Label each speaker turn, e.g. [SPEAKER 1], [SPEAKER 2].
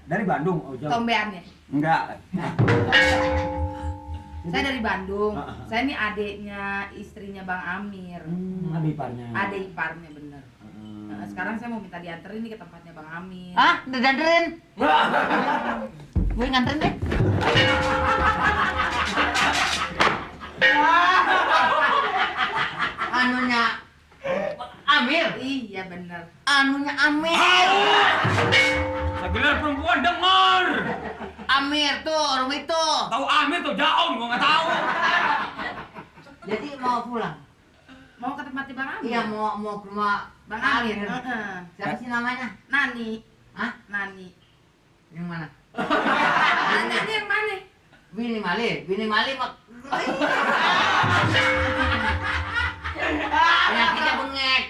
[SPEAKER 1] Dari Bandung, oh jauh.
[SPEAKER 2] Tombeannya.
[SPEAKER 1] Enggak.
[SPEAKER 2] Saya dari Bandung. Saya ini adiknya istrinya Bang Amir.
[SPEAKER 1] Adik iparnya.
[SPEAKER 2] Adik iparnya bener. Sekarang saya mau minta dianterin nih ke tempatnya Bang Amir.
[SPEAKER 3] Ah, udah dianterin. Gue nganterin deh. Anunya Amir.
[SPEAKER 2] Iya bener.
[SPEAKER 3] Anunya Amir.
[SPEAKER 1] Segelar perempuan dengar.
[SPEAKER 3] Amir tuh, orang itu.
[SPEAKER 1] Tahu Amir tuh Jaon, gua nggak tahu.
[SPEAKER 3] Jadi mau pulang.
[SPEAKER 2] Mau ke tempatnya Bang Amir?
[SPEAKER 3] Iya, mau ke rumah
[SPEAKER 2] Bang Amir.
[SPEAKER 3] Siapa sih namanya?
[SPEAKER 2] Nani.
[SPEAKER 3] Hah?
[SPEAKER 2] Nani.
[SPEAKER 3] Yang mana?
[SPEAKER 2] Nani yang mana?
[SPEAKER 3] Bini Mali penyakitnya bengek.